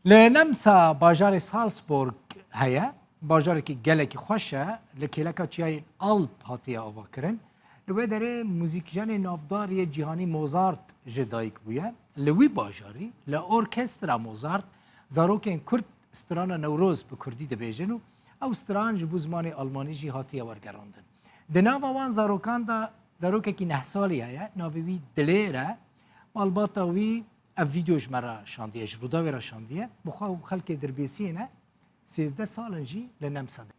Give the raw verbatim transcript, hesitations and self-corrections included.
Li Nemsa bajarê Salzburg heye. Bajarekî gelekî xweş e. Li kêleka çiyayên Alp hatiye avakirin. Li wê derê muzîkjenê navdar yê cîhanî Mozart ji dayik bûye. Li wî bajarî, li Orkestra Mozart, zarokên Kurd strana Newroz bi Kurdî dibêjin û ew stran ji bo zimanê Almanî jî hatiye wergerandin. Di nava wan zarokan de zarokekî neh salî heye, navê wî Dilêr e. Malbata wî ev vîdeo ji me re şandiye, ji Rûdawê re şandiye. Bi xwe û xelkê Dirbêsiyê ne, sêzdeh sal in jî li Nemsa de.